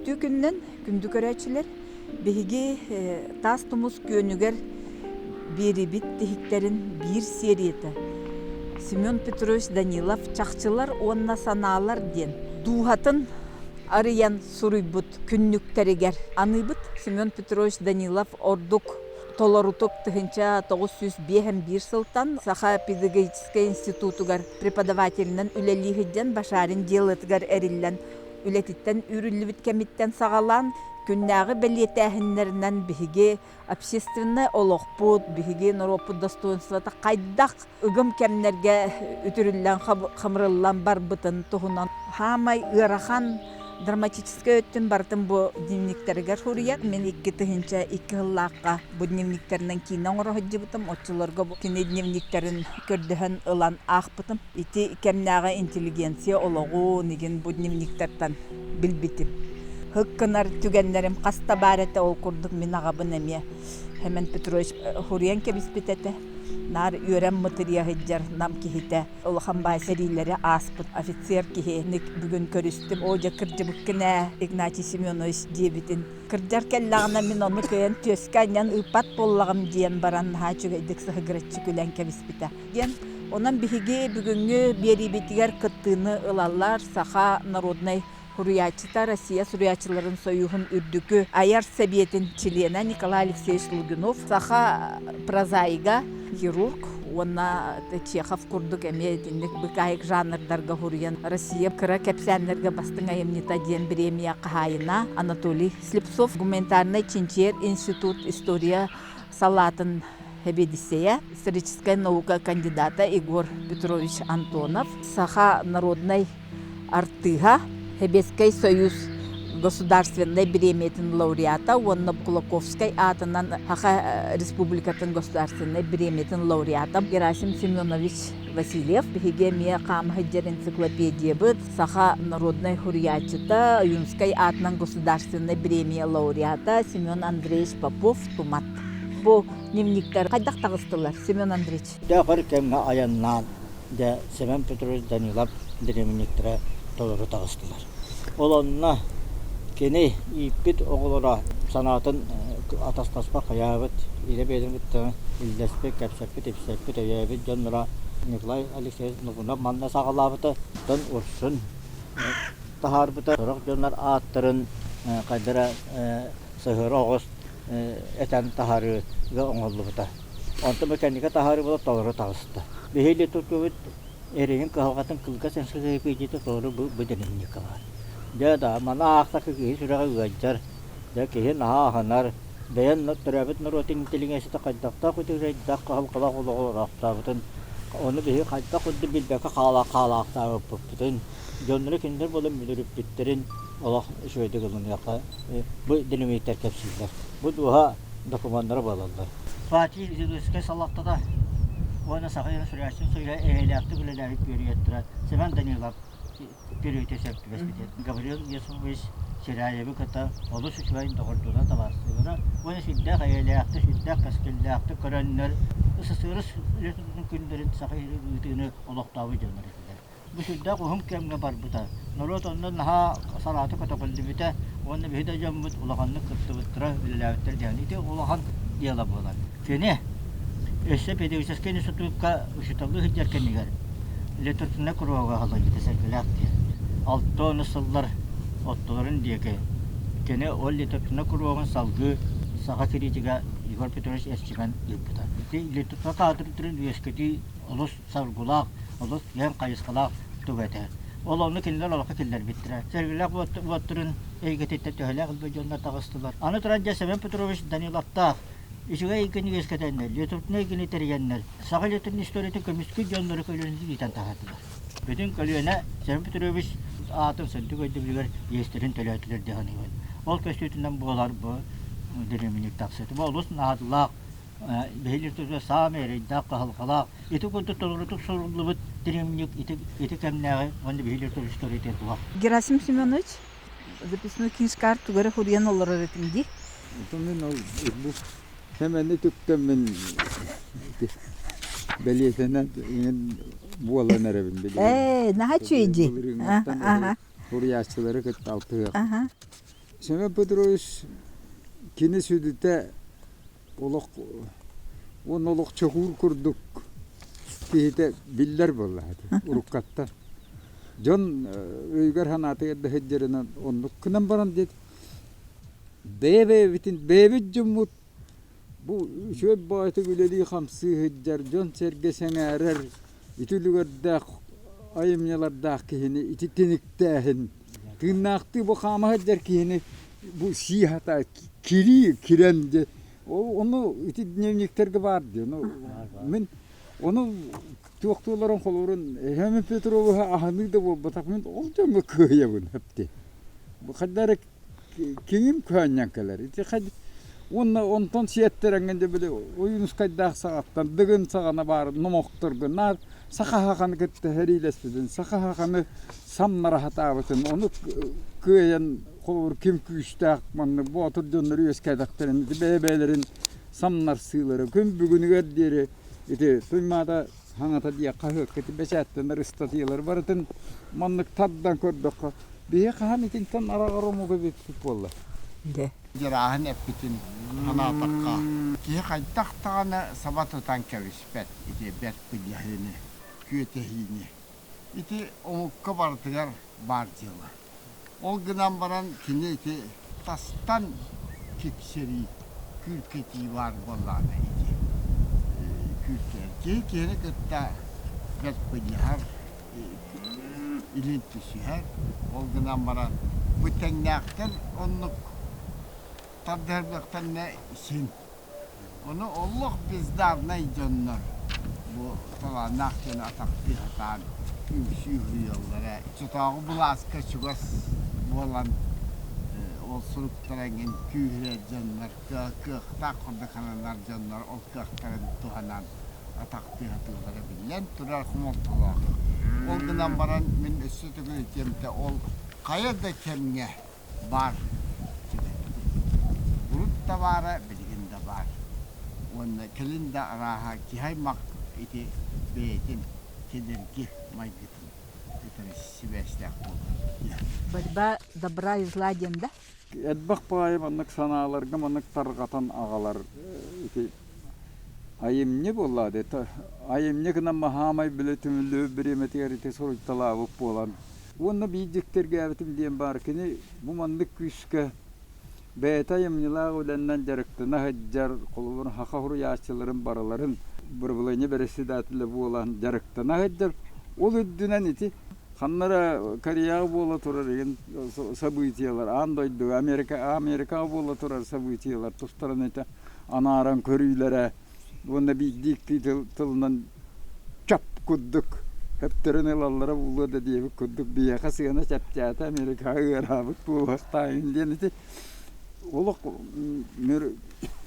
Үтүө күнүнэн, күндү көрөөччүлэр! Биһиги Таас Тумус күөнүгэр биэрибит тиһиктэрин биир серията Семен Петрович Данилов «Чахчылар уонна санаалар» диэн дууһатын арыйан суруйбут күннүктэригэр аныыбыт. Семен Петрович Данилов ордук толорутук 1951 сылтан Саха педагогическай институтугар преподавателинэн үлэлии сылдьан Башарин дьыалатыгар эриллэн үлэтиттэн үүрүллүбүт кэмиттэн саҕалаан күннээҕи бэлиэтээһиннэринэн биһиги общественнай олохпут, биһиги норуоппут достоинствота хайдах ыгым кэмнэргэ үтүрүллэн хамырыллан барбытын туһунан хаамай ыарахан драматическай өттүн барытын бу дневниктэригэр суруйар. Мин 2002 сыллаахха бу дневниктэринэн киинэ оҥоро сылдьыбытым. Оччолорго бу кини дневниктэрин көрдөһөн ылан аахпытым. Ити кэмнээҕи интеллигенция олоҕун игин бу дневниктэртэн билбитим. Һык гынар түгэннэрим хаста баар этэ, ол курдук мин аҕабын эмиэ Хэмэн Петрович хуруйан кэбиспит этэ. Наар үөрэн мытырыйа сылдьар нам киһитэ улахан баай сэриилэри ааспыт офицер киһини бүгүн көрүстүм. Оо дьэ кырдьыбыккын ээ, Игнатий Семенович диэбитин. Кырдьар кэллэҕинэ мин ону кыайан түөскэ анньан ыыппат буоллаҕым диэн баран наһаа үчүгэйдик сыһыгыраччы күлэн кэбиспитэ. Диэн онон биһиги бүгүҥҥү биэриибитигэр кыттыыны ылаллар Саха народнай суруйааччыта, Россия суруйааччыларын союһун үрдүкү айар сэбиэтин чилиэнэ Николай Алексеевич Лугинов, саха прозаига, хирург уонна Чехов курдук эмиэ итинник быкаайык жанрдарга суруйан Россия кыра кэпсээннэргэ бастыҥ айымньыта диэн бириэмийэ хаһаайына Анатолий Слепцов, гуманитарнай чинчийэр институт история салаатын сэбиэдиссэйэ, историческай наука кандидата Егор Петрович Антонов, саха народнай артыыһа, Сэбиэскэй Союз государственнай бириэмийэтин лауреата уонна Кулаковскай аатынан Саха Республикатын государственнай бириэмийэтин лауреата Герасим Семенович Васильев. Биһиги эмиэ хаама сылдьар энциклопедиябыт, саха народнай суруйааччыта, Ойуунскай аатынан государственнай бириэмийэ лауреата Семен Андреевич Попов Тумат. Бу дневниктэр хайдах таҕыстылар, Семен Андреевич? Өр кэмҥэ айаннаан дьэ Семен Петрович Данилов дневниктэрэ толору таҕыстылар. Ол онно кини ииппит оҕолоро санаатын атастаспат хайаабыт, илэ бэйэтин кытта иллэспит, кэпсэппит, ипсэппит, өйөөбүт дьонноро Николай Алексеевич Нугунов манна саҕалаабыта, оттон Урсун таһаарбыта. Сорох дьоннор ааттарын хайдара сыһыара оҕус этэн таһаарыыга оҥоһуллубута. Онтон меканика таһаарыы буола толору таҕыста. Биһиги тутуубут эрэйин кыһалҕатын кылгас энциклопедията толору бу дневникка баар. Дьэ да, маны аахтахха киһи сүрэҕэ ыалдьар, дьэ киһи наһаа аһынар, бэйэн төрөөбүт норуотун интеллигенцията хайдахтаах үтүрүйдээх кыһалҕалаах олоҕу олороохтообутун, ону биһиги хайдах курдук билбэккэ хаалаахтаабыппытын, дьоннору кинилэр буолан мүлүрүппүттэрин олох үчүгэйдик ылыныахха бу дневниктэр кэпсииллэр. Бу дууһа докумуоннара буолаллар. Фатий Зелинскэй салалтата уонна Саха суруйааччытын союһа эйэлээхтик үлэлээбит үөрүйэттэрэ Семен Данилов төрүөтэ сөп түбэспитэ. Гаврил Есович Сираевы кытта олус үчүгэй доҕордууна табаарыстыылара уонна сүрдээх эйэлээхтик, сүрдээх кэскиллээхтик көрөннөр СССР үлэтин күннэрин Саха ыытыыны олохтообут дьоннор этилэр. Бу сүрдээх уһун кэмҥэ барбыта. Норуот онно наһаа санаата көтөҕүллүбүтэ уонна биһи да дьоммут улаханнык кыттыбыттара, үлэлээбиттэрэ диэн. Ити улахан дьыала буолар. Кини өссө педагогическай институкка учууталлыы сылдьар кэмигэр литературнай куруһуога аһыллыбыта сэргэлээх диэн. 60 сыллар оттолорун диэки кини ол литературнай куруһуогун салгыы саха критига Егор Петрович Эрчимэн ыыппыта. Ити литература кадрдарын үөскэтии олус соргулаах, олус киэҥ хайысхалаах туга этэ. Ол онно кинилэр олоххо киллэрбиттэрэ. Сэргэлээх уоттарын эйгэтиттэн төһөлөөх элбэх дьоннор таҕыстылар. Аны туран дьэ Семен Петрович Даниловтаах үчүгэй эйгэни үөскэтэннэр, литературнай эйгэни тэрийэннэр, саха литературнай историятын көмүскүүр дьоннору көлүөнэтин иитэн таһаардылар. Бүтүн көлүөнэ Семен Петрович аатын сырдык өйдөбүлүгэр иэстэрин төлөөтүлэр дии саныыбын. Ол көстүүтүнэн буолар бу дэриэбинник тахсыыта. Бу олус наадалаах биһиги литература саамай эрэйдээх, кыһалҕалаах. Ити курдук толорутук суруллубут дневник ити, ити кэмнээҕи уонна биһиги литература историята туох. Герасим Семенович, записной книжкаар тугу эрэ суруйан олорор этим дии. Мин ол бу сэмэни түктэммин бэлиэтэнэн иҥин буолан эрэбин билигин. Ээ, наһаа үчүгэй дии. Суруйааччылары кытта алтыһыах. Семен Петрович кини сүдүтэ олох уонна олох чокуур курдук киһитэ биллэр буолла уруккаттан. Дьон өйүгэр-санаатыгар да сылдьарынан оннук гынан баран диэт бэйэ-бэйэбитин бэйэбит дьоммут бу үчүгэй баҕайытык үлэлии-хамсыы сылдьар дьон-сэргэ сэҥээрэр ити үлүгэрдээх айымньылардаах киһини ити тиниктээһин тыыннаахтыы бу хаама сылдьар киһини бу сии сатаа кирии кирэн дьэ ону ити дневниктэргэ баар дии ону мин ону туохтууларын холуурун Семен Петровиһы аһыныы да буолбатах мин ол дьоҥҥо кыайабын эпти бу хайда эрэ киҥим көөнньөн кэлэр ити уонна онтон сиэттэрэҥҥин дьэ били Ойуунускайдаах саҕаттан Дыгын саҕана баар номохторго наар саха саханы кытта сэриилэспитин саха саханы самнара сатаабытын ону кыайан холобур ким күүстээх маннык боотур дьоннор үөскээтэхтэрин ити бэйэ-бэйэлэрин самнарсыылара күн бүгүнүгэр диэри ити Туймаада хаҥата диэх хаһыакка ити бэчээттэнэр ыстатыйалары барытын маннык тардан көрдөххө биһи хаһан итинтэн араҕар омук эбиппит буолла. Дьэ. Дьарааһын эппитин санаатахха, киһи хайдах даҕаны саба тутан кэбиспэт ити бэрт былдьаһыыны, күөтэһиини. Ити омукка барытыгар баар дьыала. Ол гынан баран кини ити тастан киксэрии, күүркэтии баар буоллаҕына ити күүркэйэр. Киһи киһини кытта бэрт быдьаһар, илин түсүһэр. Ол гынан баран бу тэҥнээхтэр оннук тардыһарбыахтарына син. Ону олох бездарнай дьоннор бу талааннаах дьону атахтыы сатаан үҥсүү уһуйаллара. Оччотооҕу былааска чугас буолан ол суруктара эҥин күүһүрэр дьоннор, кыахтаах курдук сананар дьоннор ол кыахтарын туһанан атахтыы сатыыллара биллэн турар хомолтолоох. Ол гынан баран мин өссө төгүл этиэм этэ ол хайа да кэмҥэ баар түбэлтэ. Урут да баара, билигин да баар. Уонна кэлин да арааһа киһи аймах ити бэйэтин кэдэрги майгытын кытары сибээстээх буолар. Борьба добра и зла диэн да? Элбэх баҕайы маннык санааларга маннык тарҕатан аҕалар ити айымньы буолла дии. Айымньы гынан маһаамай били түмүллүбүт бириэмэтигэр ити суруйталаабыт буолан Уонна биир дьиктиргээбитим диэн баар, кини бу маннык күүскэ бэйэтэ айымньылаах үлэннэн дьарыктана сылдьар, холобур, саха суруйааччыларын барыларын бырабылыанньа бэрэссэдээтэлэ буолан дьарыктана сылдьар. Ол үрдүнэн ити ханна эрэ Кореяҕа буола турар игин событиелар, аан дойдуга, Америка, Америкаҕа буола турар событиелар тустарынан ити анааран көрүүлэрэ уонна биирдии тылынан чап курдук хөптөрөн ылаллара буолуо да диэбит курдук биһиэхэ сыана чэпчээтэ Америкаҕа ыараабыт буолуохтааҕын диэн ити олох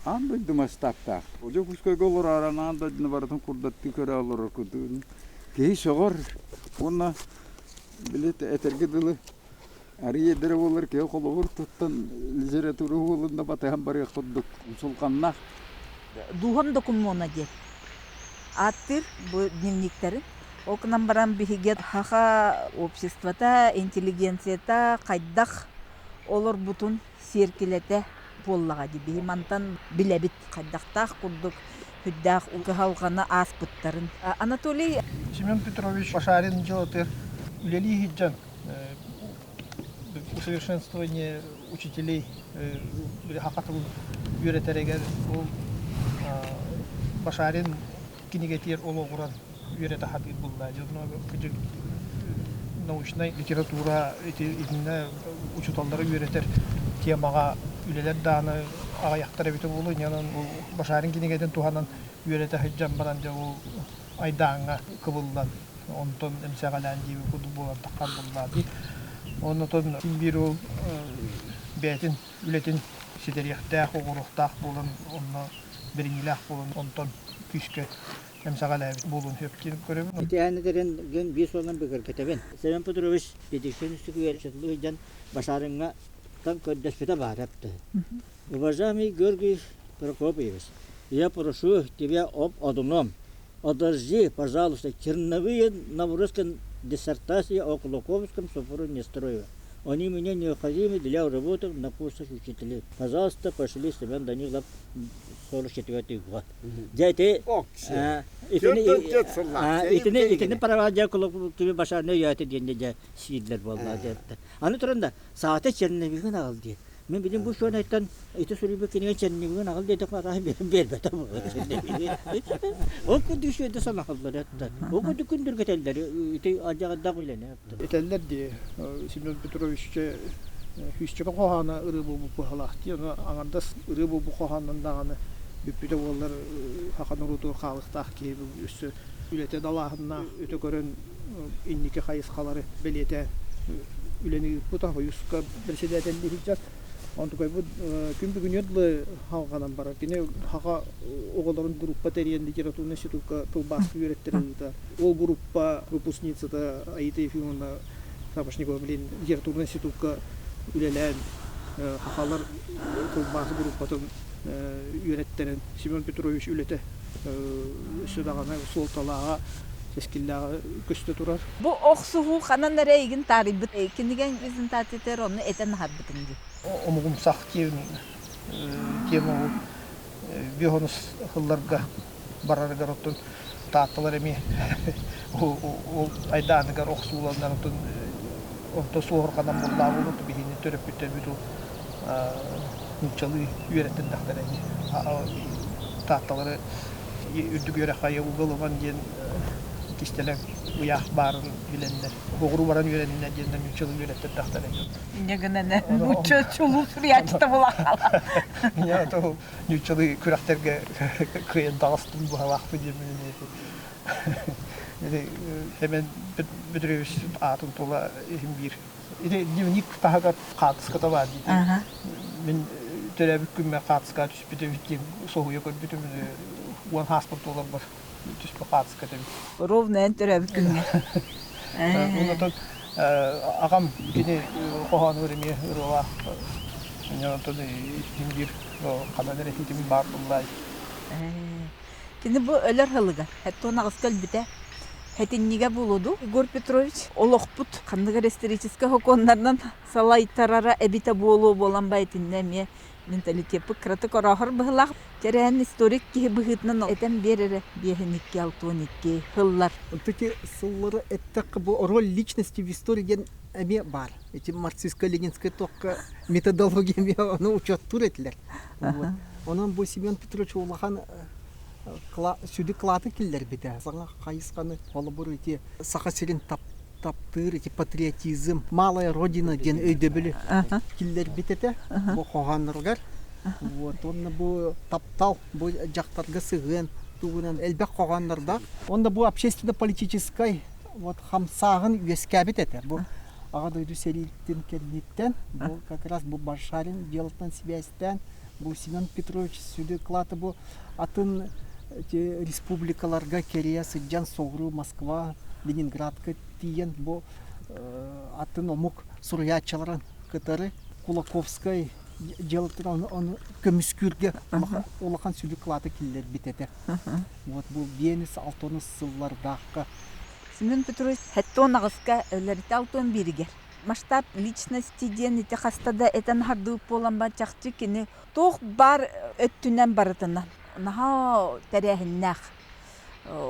аан дойду масштабтаах. Дьокуускайга олороорон аан дойдуну барытын курдаттыы көрө олорор курдук киһи сөҕөр уонна били этэргэ дылы арыый эдэрэ буоллар киһи холобур туттан литература уолун да батыһан барыах курдук умсулҕаннаах. Дууһам докумуона диэн ааттыыр бу дневниктэрин. Ол гынан баран биһиги саха обществота, интеллигенцията хайдах олорбутун сиэркилэтэ буоллаҕа дии. Биһи мантан билэбит хайдахтаах курдук сүрдээх кыһалҕаны ааспыттарын. Анатолий Семен Петрович Башарин дьыалатыгар үлэлии сылдьан усовершенствование учителей саха тылын үөрэтэригэр ол Башарин кинигэтигэр олоҕуран үөрэтэ сатыыр буолла. Дьонно научнай литература ити итиннэ учууталлары үөрэтэр темаҕа үлэлэр даҕаны аҕыйахтар эбитэ буолуо. Инньэ Башарин кинигэтин туһанан үөрэтэ сылдьан баран дьэ ол айдааҥҥа кыбыллан онтон эмсэҕэлээн диэбит курдук буолан таххар буоллаа дии. Оннотон син биир ол бэйэтин үлэтин ситэриэхтээх, оҕоруохтаах буолан онно бэриниилээх буолан онтон күүскэ эмсэҕэлээбит буолуон сөп диэн көрөбүн. Ити эн этэрин гын биир суолунан бигэргэтэбин. Семен Петрович педагогическай институтугар сылдьан Башарыҥҥа көрдөспүтэ баар эпти. Уважаемый Георгий Прокопьевич, я прошу тебя об одном. Одолжи, пожалуйста, черновые наброски диссертации о Кулаковском Софроне Нестерове. Они мне необходимы для работы на курсах учителей. Пожалуйста, пошли Семен Данилов 44 год. Дьэ ити итини итини права дьэ кими башарны өйөөтө диэн дьэ сииллэр буолла дьэ. Аны туран да саата черновигын аҕал диэн. Мин билим бу шуонайтан ити суруйбут кинигэ черновигын аҕал диэтэх арааһы биэрбэтэ Ол курдук үчүгэйдик санаһаллар этэ. Ол курдук күндүргэтэллэр ити алдьаҕардаах үлэни. Этэллэр дии Семен Петрович сүүсчэкэ хоһооно ырыа буолбут быһалаах дии. Ону аҥардас ырыа буолбут хоһоонун даҕаны бүппүтэ буоллар саха норуотугар хаалыктаах киһи өссө үлэтэ далааһыннаах өтө көрөн инники хайысхалары бэлиэтээн үлэни ыыппыта Хойуска председателлии сылдьар. Онтукайбыт күн бүгүнүөр дылы халҕанан барар. Кини саха оҕолорун группа тэрийэн литературнай институкка тылбааска үөрэттэрэ ыыта. Ол группа выпускницата Аита Ефимовна Шапошникова билин литературнай институкка үлэлээн сахалар тылбаас группатын үөрэттэрэн Семен Петрович үлэтэ өссө даҕаны суолталааҕа, кэскиллээҕэ көстө турар. Бу охсуһуу ханан эрэ эйигин таарыйбыт кинигэҥ презентациятыгар онно этэн аһарбытыҥ дии. Омугумсах диэн тема ол биохонус сылларга барарыгар оттон таатталар эмиэ ол айдааныгар охсууланнар оттон онто суоһурҕанан буллаабылыт биһини төрөппүттэрбит ол нууччалыы үөрэттэрдэхтэрэ таатталары үрдүк үөрэххэ угал диэн кистэлэҥ ыйаах баарын билэннэр оҕуру баран үөрэннэ диэннэр нууччалыы үөрэттэрдэхтэрэ. Инньэ гынан нуучча чулуу суруйааччыта булаххала. Нууччалыы күрэхтэргэ кыайан таҕыстым быһалаахпын диэммин ити Сэмэн Петрович аатын тула иһин биир ити дневник таһыгар хаартыската баар дии. Мин төрөөбүт күммэр хаартыскаҕа түспүт эбит диэн соһуйа көрбүтүм уон сааспар туоларбар түспүт хаартыска эбит. Ровно эн төрөөбүт күҥҥэ. Онтон аҕам кини хоһоонугар эмиэ ырыалаах. Онтон иһин биир ханан эрэ ситим баар буоллаай. Кини бу өлөр сылыгар, 78 өлбүтэ. Хэтинньигэ буолуо Егор Петрович олохпут ханнык эрэ историческай сокуоннарынан салайтарара эбитэ буолуо буолан ба итиннэ эмиэ менталитеппыт кыратык орооһор быһыылаах. Тэрээһин историк киһи быһыытынан этэн биэр эрэ биэһин икки алтыан икки сыллар. Ити сыллары эттэххэ бу роль личности в истории диэн эмиэ баар. Эти марксистско-ленинскэй туохха методология эмиэ ону учуоттуур этилэр. Вот. Онон бу Семен Петрович улахан сүдү кылааты киллэрбитэ. Саҥа хайысханы холобур ити Саха сирин таптыыр ити патриотизм, малая родина диэн өйдөбүлү киллэрбит этэ бу хоһоонноругар. Вот уонна бу таптал, бу дьахтарга сыһыан тугунан элбэх хоһооннордоох. Онно бу общественно-политическай вот хамсааһын үөскээбит этэ. Бу Аҕа дойду сэриитин кэнниттэн бу как раз бу Башарин делотынан сибээстээн бу Семен Петрович сүдү кылаата бу атын эти республикаларга кэрийэ сылдьан соҕуруу Москва, Ленинградка тиийэн бу атын омук суруйааччыларын кытары Кулаковскай дьыалатын ону көмүскүүргэ улахан сүдү кылааты киллэрбит этэ. Вот бу биэнис алтонус сыллардаахха Семен Петрович 78-ка өлөрүтэ 61-игэр. Масштаб личности диэн ити хаста да этэн хардыы буолан бар чахчы кини туох бар өттүнэн барытынан наһаа тэрээһиннээх.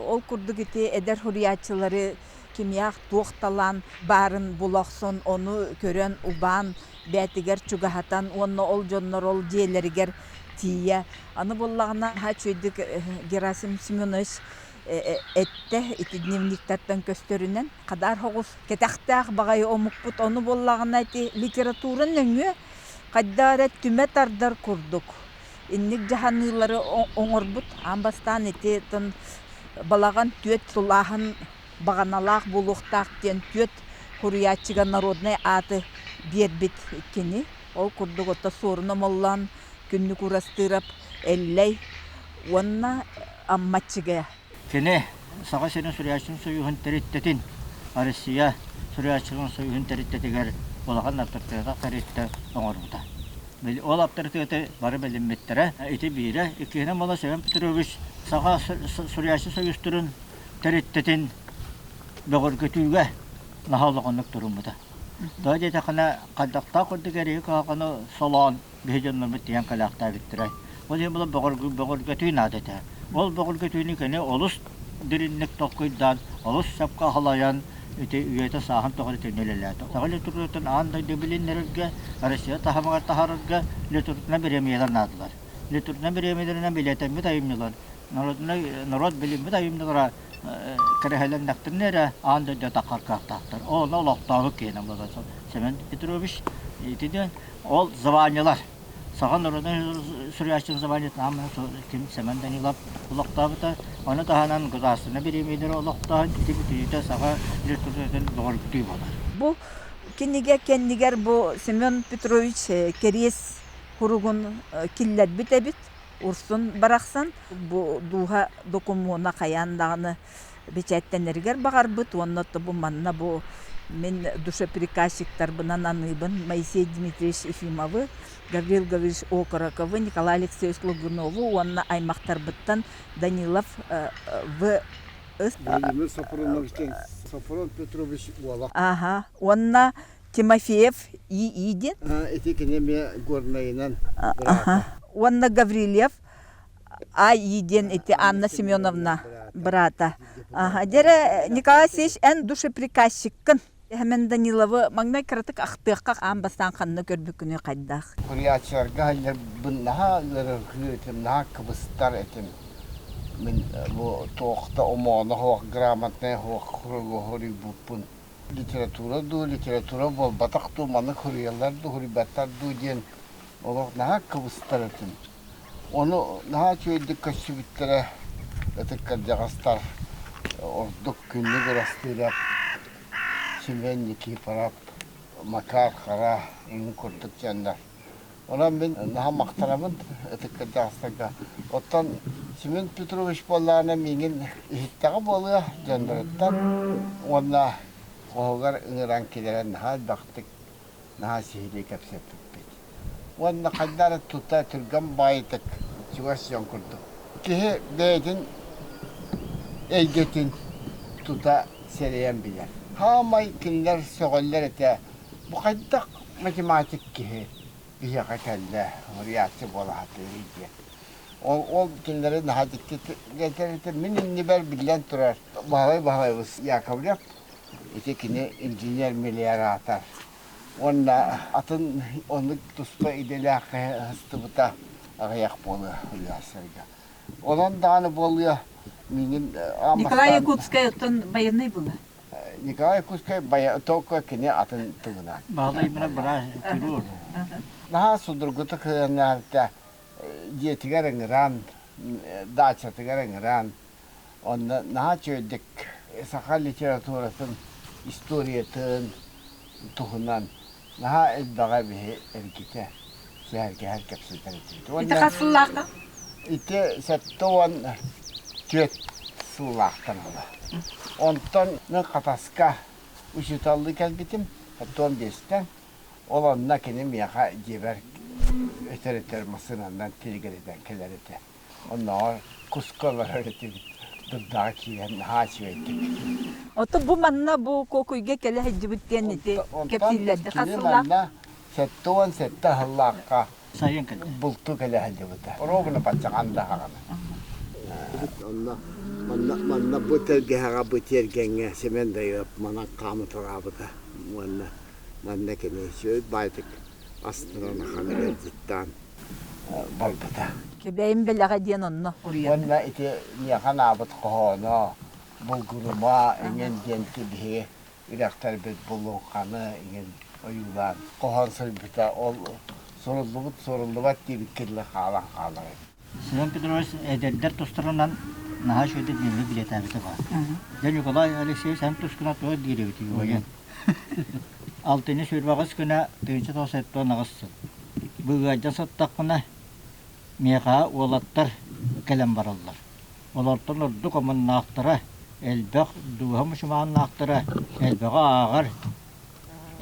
Ол курдук ити эдэр суруйааччылары кимиэх туох талаан баарын була охсон, ону көрөн, убаан, бээтигэр чугаһатан уонна ол дьоннор ол дьиэлэригэр тиийэ. Аны буоллаҕына, наһаа үчүгэйдик Герасим Семенович эттэ ити дневниктартан көстөрүнэн хадаар соҕус кэтэхтээх баҕайы омукпут ону буоллаҕына ити литература нөҥүө хайдах эрэ түмэ тардар курдук инник дьаһаныылары оҥорбут аан бастаан ити балаҕан түөт тулааһын баҕаналаах буолуохтаах диэн түөт суруйааччыга народнай ааты биэрбит кини ол курдук ото Суорун Омоллоон Күннүк Урастыырап Эллэй уонна Аммаччыга. Кини Саха сирин суруйааччытын союһун тэрилтэтин Россия суруйааччыларын союһун тэрилтэтигэр улахан аптарытыата тэрилтэ оҥорбута. Ол аптарытыаты бары билиммиттэрэ. Ити биирэ. Иккиһинэн буола Семен Петрович Саха суруйааччы союзтарын тэрилтэтин бөҕөргөтүүгэ наһаа улаханнык туруммута. Тоҕо диэтэххинэ, хайдахтаах курдук эрэйи куһаҕаны солоон биһи дьоннорбут тиийэн кэлээхтээбиттэрэ. Ол иһин була бөҕөргөтүү наада этэ. Ол бөҕөргөтүүнү кини олус дириҥник толкуйдаан, олус сөпкө аһылайан, ити үйэтэ сааһын тухары итиннэ үлэлээтэ. Саха литературатын аан дойду билиннэрэргэ, Россия таһымыгар таһаарарга литературнай бириэмийэлэр наадалар. Литературнай бириэмийэлэринэн билиэтэммит айымньылар, народнай норуот билиммит айымньылара кэрэһэлэннэхтэринэ эрэ аан дойду таххар кыахтаахтар. Ону олохтообут киһинэн буолар Семен Петрович ити диэн ол званиелар саха норуотун суруйааччытын званиетын аан ким Семен Данилов олохтообута. Ону таһынан государственнай бириэмийэлэри олохтоон ити бүтүүтэ саха литературатын бөҕөргүтүү буолар. Бу кинигэ кэннигэр бу Семен Петрович кэриэс куругун киллэрбит эбит. Урсун барахсан бу дууһа докумуона хайаан даҕаны бэчээттэнэригэр баҕарбыт уонна бу манна бу мин душеприказчиктарбынан аныыбын Моисей Дмитриевич Ефимовы, Гаврил Гаврилович Окороковы, Николай Алексеевич Лугунову уонна аймахтарбыттан Данилов В. Владимир Софронович Софрон Петрович уола. Аха. Уонна Тимофеев И. диэн. Ити кини эмиэ Горнайынан быраата. Уонна Гаврильев А.И. диэн ити Анна Семеновна быраата. Дьэрэ, Николай Алексеевич, эн душеприказчиккын. Хэмэн Даниловы маҥнай кыратык ахтыахха аан бастаан ханна көрбүккүнүй хайдах? Суруйааччыларга һылларбын наһаа ыарырҕыыр этим, наһаа кыбыстар этим. Мин бу туох да омооно суох, грамотнай суох хоруйбуппун. Литература дуу, литература буолбатах дуу, маннык суруйаллар дуу, суруйбаттар дуу диэн олох наһаа кыбыстар этим. Ону наһаа үчүгэйдик көрсүбүттэрэ ытык кырдьаҕастар ордук Күннүк Ырастыырап, Семен Никифоров, Макар Хара эҥин курдук дьоннор. Онон мин наһаа махтанабын ытык кырдьаҕастарга. Оттон Семен Петрович буоллаҕына миигин иһиттэҕэ буолуо дьонноруттан уонна хоһугар ыҥыран киллэрэн наһаа элбэхтик наһаа сиһилии кэпсэппиппит. Уонна хайдах эрэ тута түргэн баайытык чугас дьон курдук. Киһи бэйэтин эйгэтин тута сэрэйэн билэр. Хаамай кинилэр сөҕөллөр этэ, бу хайдах математик киһи биһиэхэ кэллэ, суруйааччы буола сатыырый диэн. Ол, ол кинилэри наһаа дьикти этэ. Мин иннибэр биллэн турар Баһылай Баһылайбыс Яковлев, ити кини инженер-мелиоратор. Уонна атын оннук туспа идэлээх сыстыбыта аҕыйах буолуо Ульяновскайга. Онон даҕаны буолуо миигин аан Николай Якутскай оттон байыаннай була. Николай Якутскай только кини атын тылынан. Баһылай мына быраас хирург. Наһаа судургутук сыһыаннаһарта дьиэтигэр ыҥыран, дачатыгар ыҥыран, онно наһаа үчүгэйдик саха литературатын историятын туһунан наһаа элбэҕи биһи эргитэ сэһэргэһэр кэпсэтэр этибит. Ити хас сыллаахха? Ити 74 сыллаахтан ыла. Онтон мин Хатаска учууталлыы кэлбитим, 75-тэн. Ол онно кини миэхэ дьиэбэр өтөр-өтөр массыынанан тилигирэтэн кэлэр этэ. Оннооҕор куска олорор этибит, дурдаҕа киирэн наһаа үчүгэйдик. Ото бу манна бу Куокуйга кэлэ сылдьыбыт диэн ити кэпсииллэрди хас Кини сыллаах? манна 77 сыллаахха Сайын кэллэ. бултуу кэлэ сылдьыбыта. Ровно баччаҕан да аҕана. Онно манна манна бу тэлгэһэҕэ бу тиэргэҥҥэ Семен Даев манан хаамыталаабыта уонна манна кини үчүгэй баайдык астынан ахан ыалдьыттаан барбыта. Кэбээйим бэлэҕэ диэн онно уруйар. Уонна ити миэхэ анаабыт хоһооно Булгурума эҥин диэн биһиги үрэхтэрбит Булуҥханы эҥин ойуулаан хоһоон суруйбута ол суруллубут суруллубат диэбиккэ дылы хаалан хаалар эбит. Семен Петрович эдэрдэр тустарынан наһаа үчүгэйдик дневник билиэтээбитэ баар. Дьэ Николай Алексеевич эн тускуна туох диир эбитий уойан? Алтынньы сүүрбэҕис күнэ 1978 сыл. Бу ыалдьан сыттахпына миэхэ уолаттар кэлэн бараллар. Олортон ордук омуннаахтара, элбэх дууһа мучумааннаахтара, элбэҕи ааҕар,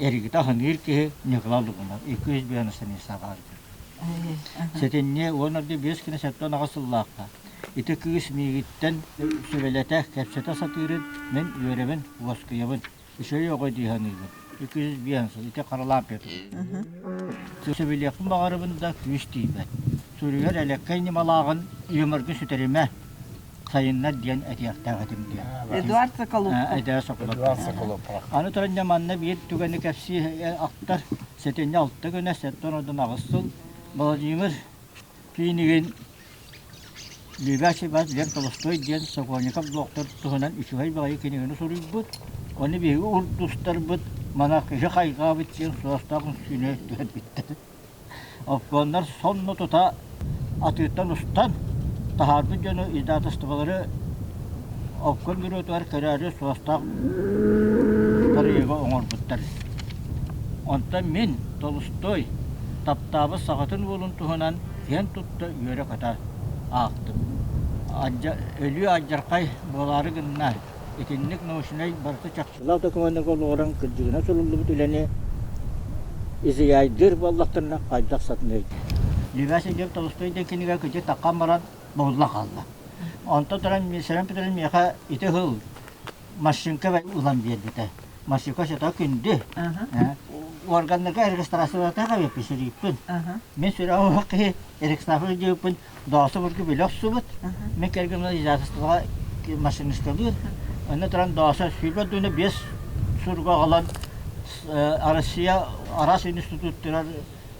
эргитэ аһыныыр киһи Николай Лугунов 290 саҕаларга. Сэтинньи 15 күнэ 78 сыллаахха ити кыыс миигиттэн сүбэлэтэ, кэпсэтэ сатыырын мин үөрэбин, уоскуйабын, үчүгэй оҕо дии саныыбын. 205 сыл ити Харалаампия Сөбүлүөхпүн баҕарабын да күүс тиийбэт. Суруйар элэккэй ньымалааҕын юморга сүтэримэ, сайыннар диэн этиэхтээх этим диэн. Эдуард Соколов. Эдуард Соколов. Эдуард Соколов. Аны туран дьэ манна биир түгэни кэпсии ахтар сэтинньи алта күнэ сэттэн ордон аҕыс сыл Владимир Пинигин Любящий вас Лев Толстой диэн Сокольников доктор туһунан үчүгэй баҕайы кинигэни суруйбут. Ону биһиги урдустарбыт монархиһы хайҕаабыт диэн суостаах үҥсүүнү түһэрбиттэр. Оппуоннар сонно тута атыыттан устан таһаарбыт дьону издательстволары обком бюротугар көрөөрү суостаах тарыйыга оҥорбуттар. Онтон мин Толстой таптаабыт саҕатын уолун туһунан киэн тутта үөрэ-көтө аахтым. Өлүү алдьархай буолаары гынна. Итинник научнай барыта чахчылаах докумуоннарга олоҕуран кырдьыгынан суруллубут үлэни изыяйдыыр буоллахтарына хайдах сатаныай? Любя Сергеев Толстой диэн кинигэ кырдьык таххан баран бобуллан хаалла. Онтон туран Сэрэн Петрович миэхэ ити сыл машинка ылан биэрбитэ. Машинка сото күндү. Органнарга регистрациялатах эбиппин сүрүйпүн. Мин сүрэҕим киһи регистрация диэбиппин Доосу бургу билэ охсубут. Мин кэргэним издательствоҕа машинисткалыыр. Онно туран Доосо 25 суруга аҕалан Россия араас институттарыгар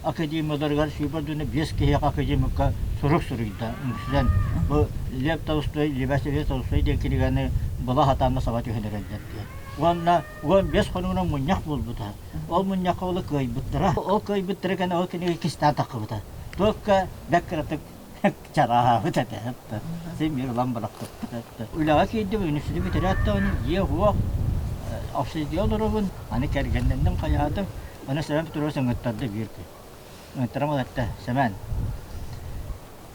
академияларыгар 25 киһиэхэ академикка сурук суруйда. Үҥсүлэн бу Лев Толстой, Лев Толстой диэн кинигэни была сатаанна саба түһэн эрэллэр диэн. Уонна 15 хонугунан мунньах буолбута. Ол мунньахха ол кыайбыттара. Ол кыайбыттара кэнэ ол кинигэ кистээн таххыбыта. Туохка бэрт кыратык чарааһаабыт этэ. Син биир ылан бырахпыттар. Үлэҕэ киирдим, үнүстүтү бүтэрээт даҕаны дьиэ-уох общежитие олоробун. Аны кэргэннэнним хайаатым. Аны Семен Петрович ыҥыттарда биир күн. Ыҥыттаран ылатта, Семен,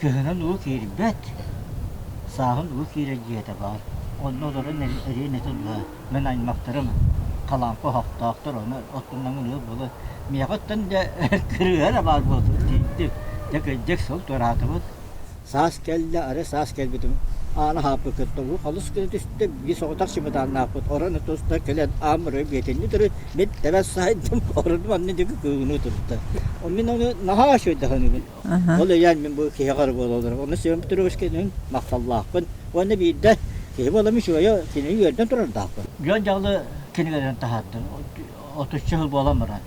кыһынын уу киирбэт, сааһын уу киирэр дьиэтэ баар. Онно олорон эриэн этэ дуо? Мин аймахтарым халампа оһохтоохтор, ону оттуннаҥын ыал буолар. Миэхэ оттон дьэ кырыыһа эрэ баар буолтун тиийдим. Дьэ кырдьык сыл туораатыбыт. Саас кэллэ, арай саас кэлбитим аана хааппыт кытта уу халыс гына түстэ, биир соҕотох чымыдааннаахпыт орон туста кэлэн аан мыры биэтинни туру мин тэбэ саайдым, оронум анны диэки кыыгыныы турда. Мин ону наһаа үчүгэйдик саныыбын. Ол өйөөн мин бу киһи хары буола олорор. Онно Семен Петровичка махталлаахпын. Уонна биирдэ киһи буолам үчүгэйэ кинини үөрдэн турардаахпын. Дьон дьаҕылы кинигэлэрин таһаардым. Отучча сыл буолан баран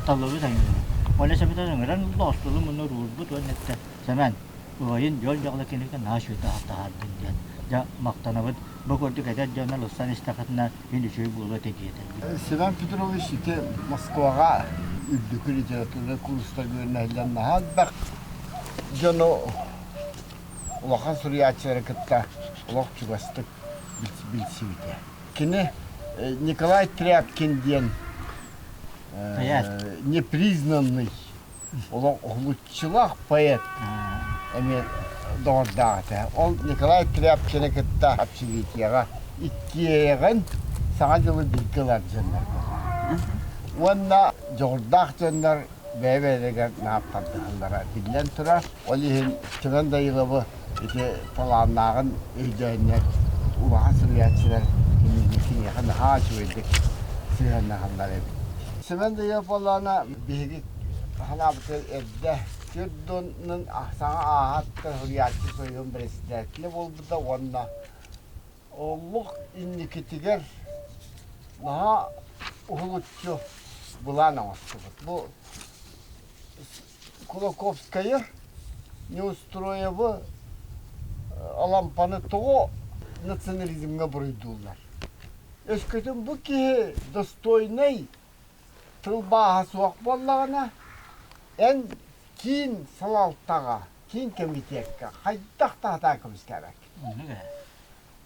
таллыбыт аҥыырын. Уонна Семен ыҥыран ылла, остуолун муннугар уурбут уонна эттэ, Сэмэн, убайын дьон дьаҕылы кинигэтин наһаа үчүгэй таһаардын диэн. Дьэ, махтанабыт. Бу курдук эдэр дьоннор ылсан истэххитинэ мин үчүгэй буолуо этэ диэтэ. Семен Петрович ити Москваҕа үрдүкү литература курстарга үөрэнэллэр наһаа элбэх дьону улахан суруйааччылары кытта олох чугастык билсибитэ. Кини Николай Тряпкин диэн непризнанный олох уһулуччулаах поэт эмиэ доҕордоох этэ. Ол Николай Тряпкины кытта общежитиеҕа иккиэйэҕин Саҥа дьылы бииргэ ылар дьоннор буолла. Уонна дьоҕурдаах дьоннор бэйэ-бэйэлэригэр наһаа тардыһаллара биллэн турар. Ол иһин Семен Даниловы ити талааннааҕын өйдөөннөр улахан суруйааччылар киниэхэ наһаа үчүгэйдик сыһыаннаһаллар эбит. Семен Данилов буоллаҕына биһиги санаабытыгар эрдэ Сирдоннун саҥа ааһаттан суруйааччы союһун председателэ буолбута уонна олох инникитигэр наһаа уһулуччу былаан оҥостубут. Бу Кулаковскайы, Неустроевы, Алампаны тоҕо национализмҥа буруйдууллар? Өскөтүн бу киһи достойнай тылбааһа суох буоллаҕына, эн киин салалтаҕа, киин кэмитиэккэ хайдах да сатаан көмүскээбэккин.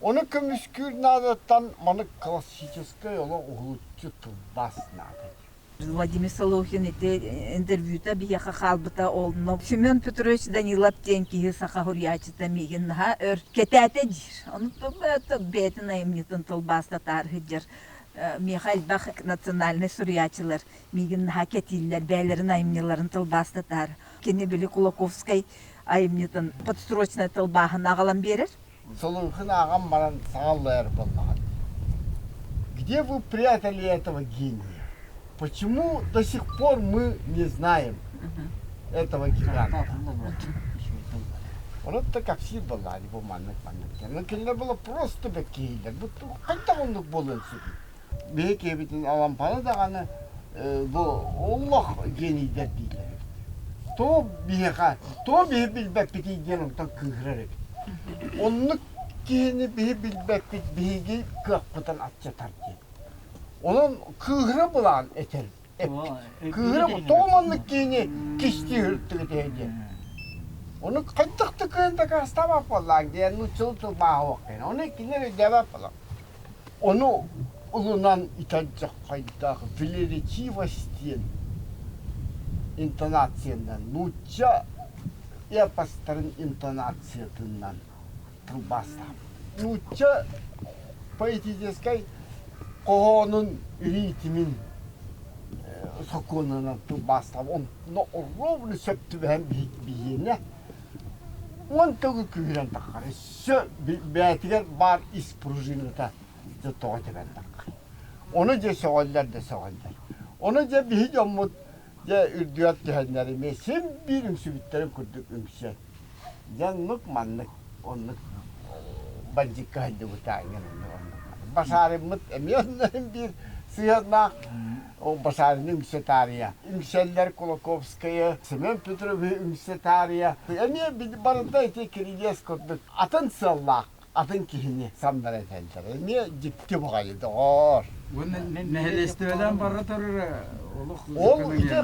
Ону көмүскүүр наадаттан маны классическай олох уһулуччу тылбаас наада. Владимир Солохин ити интервьюта биһиэхэ хаалбыта онно Семен Петрович Данилов диэн киһи саха суруйааччыта миигин наһаа өр кэтээтэ диир. Ону бэйэтин айымньытын тылбаастатаар сылдьар миэхэ элбэх национальнай суруйааччылар миигин наһаа кэтииллэр, бэйэлэрин айымньыларын тылбаастатаар. Кини били Кулаковскай айымньытын подстрочнай тылбааһын аҕалан биэрэр. Солоухин ааҕан баран саҥа аллайар буоллаҕа. Где вы прятали этого гения? Почему до сих пор мы не знаем этого гиганта? Онон да кэпсиир буоллаҕа бу маннык маннык диэн. Ну кинилэр было просто бэккиһиилэр. Бу хайдах оннук буолуон сөбүй? Биһи киһибитин Алампаны даҕаны бу олох генийдэр дииллэр эбит. То биһиэхэ, то биһи билбэппитий диэн онтон кыыһырар эбит. Оннук киһини биһи билбэппит биһиги кыахпытын аччатар диэн. Онон кыыһыра былаан этэр эппит. Кыыһыра тоҕо маннык киһини кистии сырыттыгыт эһэ диэн. Ону хайдах да кыайан дакаастаабат буоллаҕыҥ диэн нууччалыы тылбааһа Ону кинилэр өйдөөбөт буолан. Ону ылынан итальдьаххайдаах велеречивость диэн интонациянан нуучча эпостарын интонациятынан тылбаастаабыт. Нуучча поэтическай хоһоонун ритмин сокуонунан тылбаастаабыт. Онно ровно сөп түбэһэн биһиэнэ уон төгүл күүһүрэн таххар. Өссө бэйэтигэр баар ис пружината дьэ тоҕо тэбэн таххар. Ону дьэ сөҕөллөр да сөҕөллөр. Ону дьэ биһи дьоммут дьэ үрдүгэр түһэннэр эмиэ син биир үҥсүбүттэрин курдук үҥсэн. Дьэ оннук маннык оннук бандьыыкка сылдьыбыта эҥин оннук оннук. Башариммыт эмиэ онно биир сыһыаннаах ол Башарины үҥсэ таарыйа. Үҥсэллэр Кулаковскайы, Семен Петровиһы үҥсэ таарыйа. Эмиэ барыта ити кирилиэс курдук атын сыаллаах атын киһини самнара этэллэр. Эмиэ дьикти баҕайы доҕоор. Уонна нэһилиэстибэлээн бара турар олох Ол ити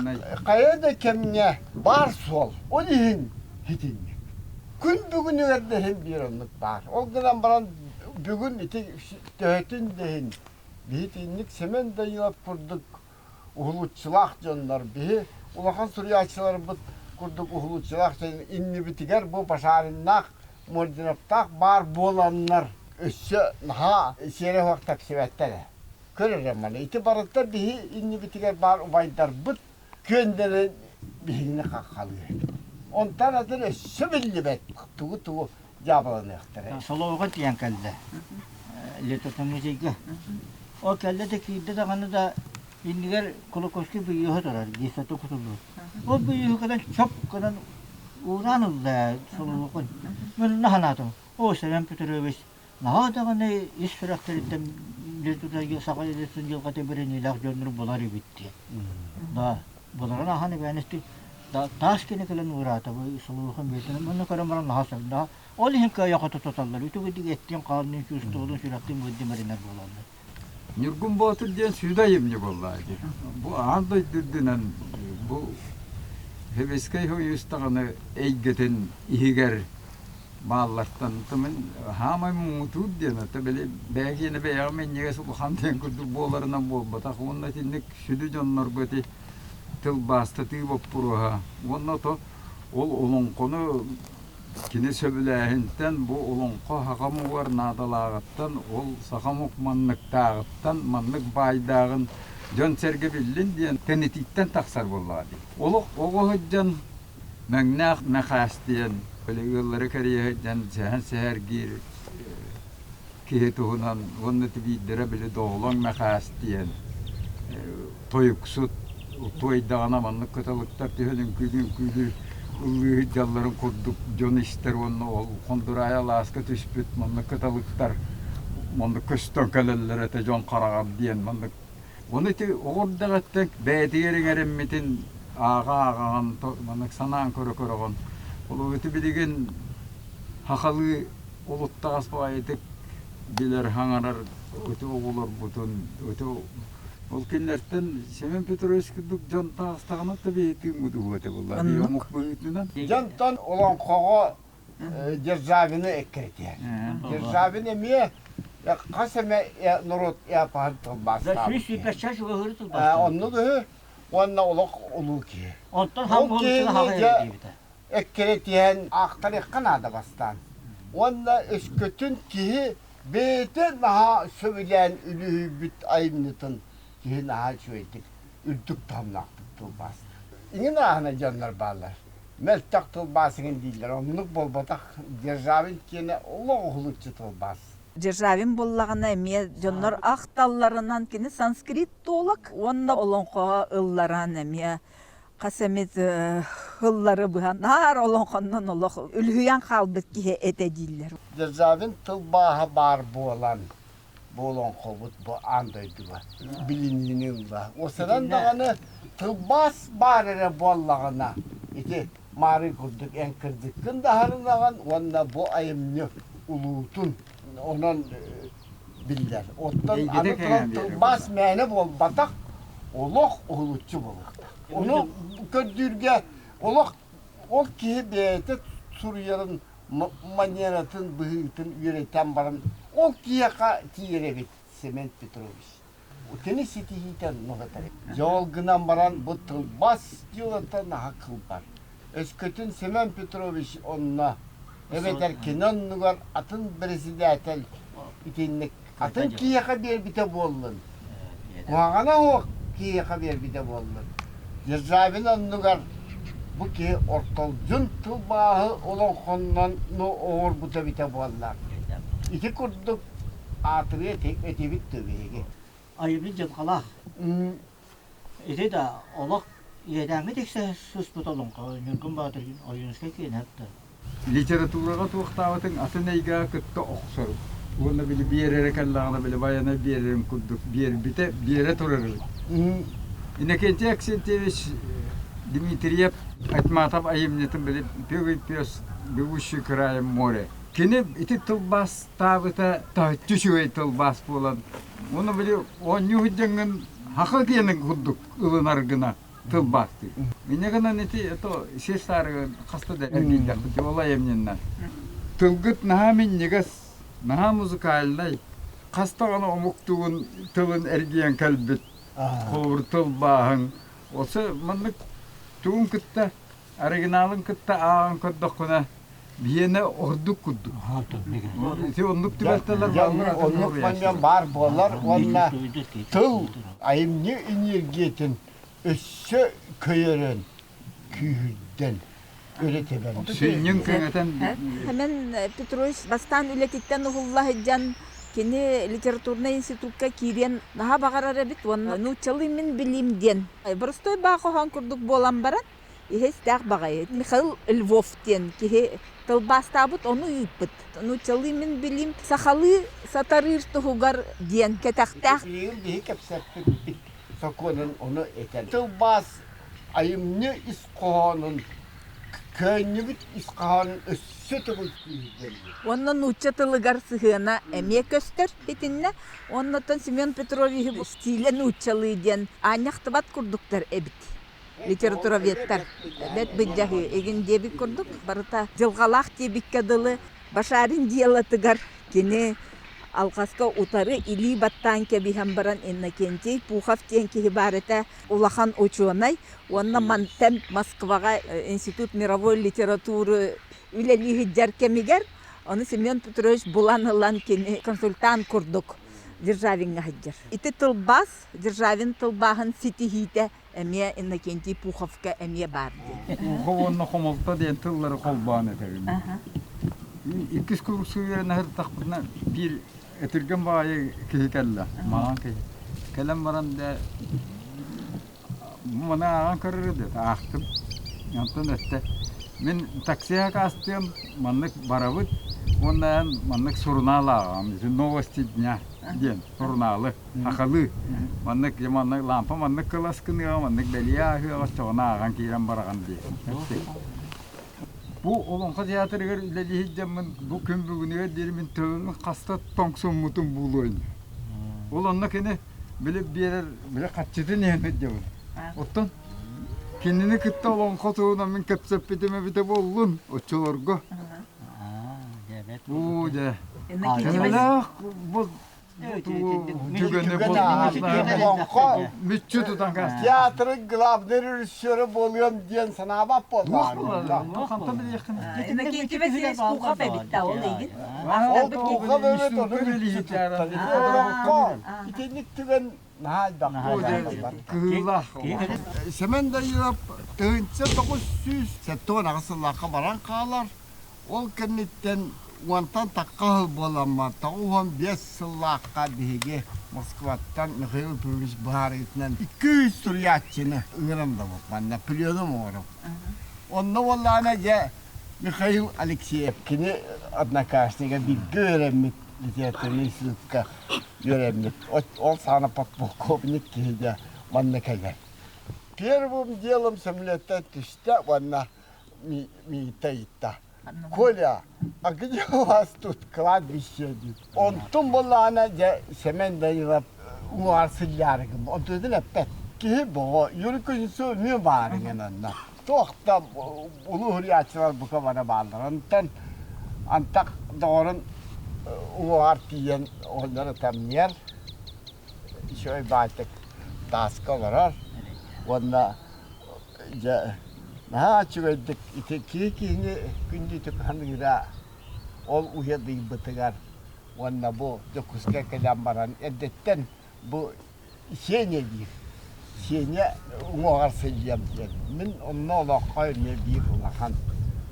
хайа да кэмҥэ баар суол. Ол иһин итинник. Күн бүгүнүгэр да иһин биир оннук баар. Ол гынан баран бүгүн ити төһөтүн да иһин биһи итинник Семен Данилов курдук уһулуччулаах дьоннор биһи улахан суруйааччыларбыт курдук уһулуччулаах дьон иннибитигэр бу Башариннаах Мординовтаах баар буоланнар өссө наһаа сиэрэ суох тэпсибэттэр ээ. Көр эрэ маны ити барыта биһи иннибитигэр баар убайдарбыт күөннэрин биһигини хаххалыыр. Онтон атын өссө биллибэт тугу-тугу дьаабыланыахтара. Солоҕо тиийэн кэллэ. Летотомузейга. Ол кэллэ да киирдэ даҕаны да иннигэр Кулаковский быйыыһа турар, гиссата кутуллубут. Ол быйыыһы кэлэн чоп гынан уураан ылла Солоҕун. Мин наһанаатым. О, Семен Петрович, наһаа даҕаны ис сүрэхтэриттэн саха илиитин дьылҕата бэриниилээх дьоннору булар эбит диэн. Да, буларын ахан эбээнэстик таас кини кэлэн уураата бу Солоҕун бэйэтин мунна көрөн баран наһаа сөп. Ол иһин кыайа-хото туталлар. Үтүгүдүк эттиин-хаанныын, чувстволуун, сүрэхтиин быддым эринэр буолаллар. Ньургун Боотур диэн сүдү айымньы буоллаҕа дии. Бу аан дойду үрдүнэн бу Сэбиэскэй Союз даҕаны эйгэтин иһигэр бааллартан мин хаамай муҥутуур диэн это били бэйэ бэйэҕэ минньигэс улахан диэн курдук буоларынан буолбатах уонна итинник сүдү дьоннорго ити тылбаастатыы боппуруоһа уонна то ол олоҥхону Кини сөбүлээһинтэн бу олоҥхо саха омугар наадалааҕыттан, ол саха омук манныктааҕыттан, маннык баайдааҕын дьон-сэргэ биллин диэн тэнитииттэн тахсар буоллаҕа дии. Олох оҕо сылдьан Мэҥнээх Мэхээс диэн били ыаллары кэрийэ сылдьан сэһэн сэһэргиир киһи туһунан уонна биирдэрэ били Доҕолоҥ Мэхээс диэн тойуксут туойдаҕына маннык кыталыктар түһэн үҥкүүлүү-үҥкүүлүү ыллыы сылдьалларын курдук дьон истэр уонна ол Хондураайа алааска түспүт маннык кыталыктар маннык көстөн кэлэллэр этэ дьон хараҕар диэн маннык Ону ити оҕо эрдэҕиттэн бэйэтигэр иҥэриммитин ааҕа-ааҕаҕын маннык санаан көрө-көрөҕүн. Ол ити билигин сахалыы олуттаҕас баҕайытык билэр, хаҥарар ити оҕолорбутун ити ол кинилэртэн Семен Петрович курдук дьон таҕыстаҕына да биһи тыыммыт уһуо этэ буолла омук быһыытынан. Дьонтон олоҥхоҕо Державины эккирэтиһэр. Державин эмиэ хас эмэ норуот эпоһын тылбаастаабыт. Оннук үһү уонна олох улуу киһи. Ол киһини дьэ эккирэтиһэн аахтарыахха наада бастаан. Уонна өскөтүн киһи бэйэтэ наһаа сөбүлээн үлүһүйбүт айымньытын киһи наһаа үчүгэйдик үрдүк таһымнаахтык тылбаастыыр. Иҥин ааһына дьоннор бааллар. Мөлтөх тылбаас иҥин дииллэр. Оннук буолбатах. Державин киэнэ олох уһулуччу тылбаас. Державин буоллаҕына эмиэ дьоннор ахталларынан кини санскритолог уонна олоҥхоҕо ылларан эмиэ хас эмит ыллары быһа наар олоҥхоннон олох үлүһүйэн хаалбыт киһи этэ дииллэр. Державин тылбааһа баар буолан бу олоҥхобут бу аан дойдуга билиниини ылла. Осанан даҕаны тылбаас баар эрэ буоллаҕына ити Маары курдук эн кырдьыккын да аһарынаҕын уонна бу айымньы улуутун онон биллэр. Оттон аны туран тылбаас мээнэ буолбатах, олох уһулуччу буолуохтаах. Ону көрдүүргэ олох ол киһи бэйэтэ суруйарын манератын, быһыытын үөрэтэн баран ол киһиэхэ тиийэр эбит Семен Петрович. Кини ситиһиитэ оннук этэр. Дьэ ол гынан баран бу тылбаас дьыалата наһаа кылбар. Өскөтүн Семен Петрович онно эбэтэр кини оннугар атын председатель итинник атын киһиэхэ биэрбитэ буоллун, куһаҕана суох киһиэхэ биэрбитэ буоллун, Державин оннугар бу киһи ортолдьун тылбааһы олоҥхоннон оҥорбута эбитэ буоллар. Ити курдук аатырыа этибит да биһиги. Айымньы дьылҕалаах. Ити да олох иэдээҥҥэ тиксэ сыспыт олоҥхо Ньургун Баатыр Ойуунускай киэнэ да. Литератураҕа туохтаабытыҥ атын эйгэҕэ кытта охсор. Уонна били биэрэрэ кэллэҕинэ били байанай биэрэрин курдук биэрбитэ биэрэ турар эбит. Иннокентий Аксентьевич Дмитриев Айтматов айымньытын били «Первый пес, бегущий краем море». Кини ити тылбаастаабыта таһыччы үчүгэй тылбаас буолан, уонна били оонньуу сылдьаҥҥын хаха диэн курдук ылынар гына тылбаастыыр. Инньэ гынан ити это сир саарыгын хаста да эргийдэхпит ол айымньыннан. Тылгыт наһаа минньигэс, наһаа музыкальнай, хас даҕаны омук тугун тылын эргийэн кэлбит холобур тылбааһыҥ. Осы маннык тугун кытта оригиналын кытта ааҕан көрдөххүнэ биһиэнэ ордук курдук. Ити оннук түбэлтэлэр бааллар. Оннук манньан баар буолар уонна тыл айымньы энергиятын өссө көйөрөн, күүһүрдэн өрө тэбэн. Сүнньүн кэҥэтэн. Семен Петрович бастаан үлэтиттэн уһулла сылдьан кини литературнай институкка киириэн наһаа баҕарар эбит уонна нууччалыы мин билиим диэн боростуой баа хоһоон курдук буолан баран иһэ-истээх баҕайы Михаил Львов диэн киһи тылбаастаабыт, ону ыыппыт. Нууччалыы мин билиим, сахалыы сатарыыр туһугар диэн кэтэхтээх. Билигин биһи кэпсэппиппит сокуонун ону этэр. Тылбаас айымньы ис хоһоонун көөнньүбүт ис хоһоонун өссө төгүл күүһүрдэн. Уонна нуучча тылыгар сыһыана эмиэ көстөр итиннэ. Оннуттан Семен Петровиһы стилэ нууччалыы диэн аанньахтыбат курдуктар эбит. Литературоведтар бэт быдьаһыы игин диэбит курдук барыта дьылҕалаах диэбиккэ дылы Башарин дьыалатыгар кини алҕаска утары илии баттаан кэбиһэн баран Иннокентий Пухов диэн киһи баар этэ, улахан учуонай уонна мантан Москваҕа Институт мировой литературы үлэлии сылдьар кэмигэр ону Семен Петрович булан ылан кини консультант курдук Державиҥҥа сылдьар. Ити тылбаас Державин тылбааһын ситиһиитэ эмиэ Иннокентий Пуховка эмиэ баар диэн. Пухов уонна хомолто диэн тыллары холбоон этэбин. Иккис курсу үөрэнэ сырыттахпытына биир этиргэн баҕайы киһи кэллэ, маҥан киһи. Кэлэн баран дэ маны ааҕан көрөр диэтэ, аахтым. Онтон эттэ, мин таксига акаастыам, маннык барабыт уонна эн маннык сурунаал ааҕаҕын, новости дня диэн сурунаалы. Сахалыы маннык маннык лаампа маннык кылас гыныаҕа, маннык бэлиэ ааһыаҕа, оччоҕуна ааҕан киирэн бараҕын дии. Бу Олоҥхо театрыгар үлэлии сылдьаммын бу күн бүгүнүгэр диэри мин төбөбүн хаста тоҥсуммутум буолуо ини. Ол онно кини били биэрэр били хаччытын иһэн сылдьабын. Оттон кинини кытта олоҥхо туһунан мин кэпсэппитим эбитэ буоллун оччолорго. Уу дьэ. Төһөлөөх бу Мүччү тутан Театрын главный режиссера буолуом диэн санаабат буоллаҕа. Иннокентий Васильевич Пухов эбит да ол игин. Ол Пухов эбит ону мүччү туттан. Итинник түгэн наһаа элбэх. Кыылах. Семен Данилов 1978 сыллаахха баран хаалар. Ол кэнниттэн Уонтан тахха сыл буоламмар, 95 сыллаахха биһиги Москваттан Михаил Петрович быһаарыытынан 200 суруйааччыны ыҥыран ылабыт манна пленум оҥоробут. Онно буоллаҕына дьэ Михаил Алексеев кини однокашнига бииргэ үөрэммит литературнай институтка үөрэммит. Ол саҕана подполковник киһи дьэ манна кэлэр. Первым делом самолеттан түстэ уонна миигиттэн ыйытта. Коля, а где у вас тут кладбище диир. Онтум буоллаҕына дьэ Сэмэн Данилов уҥуоҕар сылдьаарыгым. Онтутун эппэт. Киһи боҕо, Юрий Кузнецов эмиэ баар иҥэн онно. Туох да улуу суруйааччылар бука бары бааллар. Онтон антах доҕорун уҥуоҕар тиийэн оҕонньор ытамньыйар. Үчүгэй баайтык тааска олорор уонна дьэ наһаа үчүгэйдик ити киһи киһини күндүтүк саныыра ол уйадыйбытыгар уонна бу Дьокуускай кэлэн баран эрдэттэн бу Сеня диир. Сеня уҥуоҕар сылдьыам диэн. Мин онно олоххо эмиэ биир улахан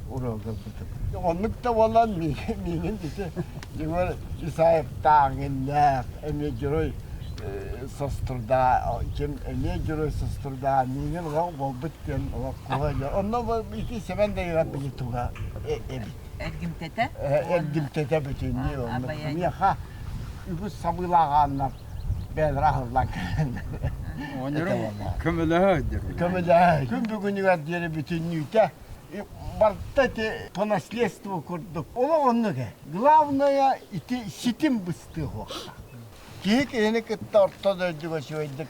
уруогу ылбытым. Оннук да буолан миигин ити Егор Исаевтааҕынньаах эмиэ герой соструда ким эмиэ герой соструда миигин олох буолбут диэн олох куһа Онно ити Сэмэн Данилов били туга эбит. Эргимтэтэ? Эргимтэтэ бүтүннүү оннук. Миэхэ үгүс сабыылаах ааннар бэйэлэрэ аһыллан кэлэннэр. Оҕонньорум көмөлөһө Көмөлөһө. Күн бүгүнүгэр диэри бүтүннүүтэ барыта ити по наследству курдук. Олох оннук ээ. Главное ити ситим быстыа суохтаах. Киһи киһини кытта орто дойдуга үчүгэйдик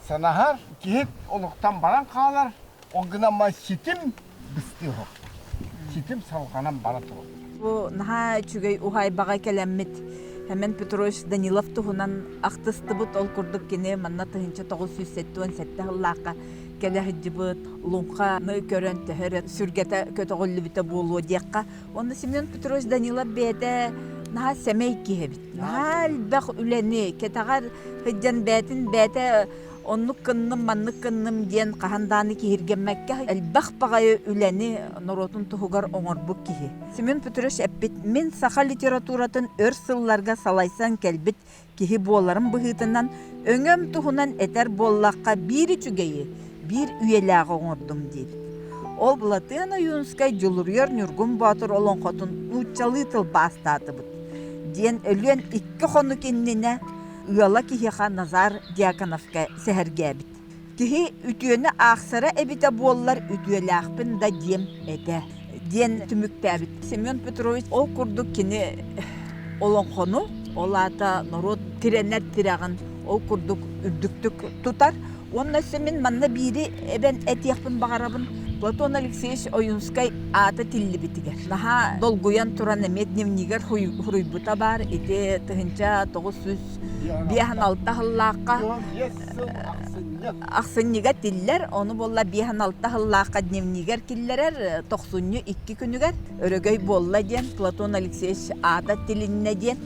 санаһар, киһи олохтон баран хаалар, ол гынан ситим быстыа суохтаах. Ситим салҕанан бара турар. Бу наһаа үчүгэй уһаайбаҕа кэлэммит Семен Петрович Данилов туһунан ахтыстыбыт. Ол курдук кини манна 1977 сыллаахха кэлэ сылдьыбыт, луҥханы көрөн төһө эрэ сүргэтэ көтөҕүллүбүтэ буолуо диэххэ. Уонна Семен Петрович Данилов бэйэтэ наһаа сэмэй киһи эбит. Наһаа элбэх үлэни кэтэҕэр сылдьан бэйэтин бэйэтэ оннук гынным, маннык гынным диэн хаһан даҕаны киһиргэммэккэ элбэх баҕайы үлэни норуотун туһугар оҥорбут киһи. Семен Петрович эппит, мин саха литературатын өр сылларга салайсан кэлбит киһи буоларым быһыытынан өҥөм туһунан этэр буоллахха биир үчүгэйи, биир үйэлээҕи оҥордум диэбит. Ол Былатыан Ойуунускай Дьулуруйар Ньургун Боотур олоҥхотун нууччалыы тылбаастаатыбыт диэн өлүөн икки хонук иннинэ ыала киһиэхэ Назар Дьяконовка сэһэргээбит. Киһи үтүөнү аахсара эбитэ буоллар үтүөлээхпин да диэм этэ диэн түмүктээбит. Семен Петрович ол курдук кини олоҥхону, ол аата норуот тирэнэр тирэҕин ол курдук үрдүктүк тутар. Уонна өссө мин манна биири эбэн этиэхпин баҕарабын. Платон Алексеевич Ойуунскай аата тиллибитигэр. Наһаа долгуйан туран эмиэ дневнигэр суруйбута баар. Ити 1956 сыллаахха ахсынньыга тиллэр, ону буолла 56 сыллаахха дневнигэр киллэрэр, тохсунньу икки күнүгэр өрөгөй буолла диэн Платон Алексеевич аата тилиннэ диэн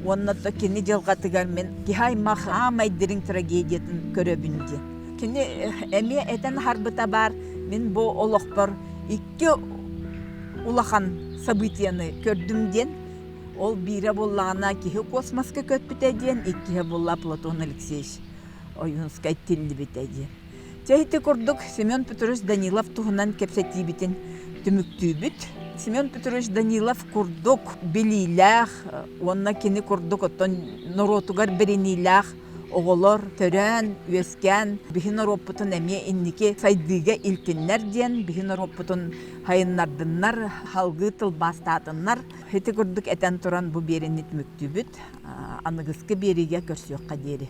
уонна то кини дьылҕатыгар мин киһи аймах аамай дириҥ трагедиятын көрөбүн диэн. Кини эмиэ этэн аһарбыта баар, мин бу олохпор икки улахан событиены көрдүм диэн. Ол биирэ буоллаҕына киһи космоска көппүтэ диэн, иккиһэ буолла Платон Алексеевич Ойуунскай тиллибитэ диэн. Чэ ити курдук Семен Петрович Данилов туһунан кэпсэтиибитин түмүктүүбүт. Семен Петрович Данилов курдук билиилээх уонна кини курдук оттон норуотугар бэриниилээх оҕолор төрөөн, үөскээн биһи норуоппутун эмиэ инники сайдыыга илтиннэр диэн биһи норуоппутун сайыннардыннар, салгыы тылбаастаатыннар. Ити курдук этэн туран бу биэриини түмүктүүбүт. Аныгыскы биэриигэ көрсүөххэ диэри.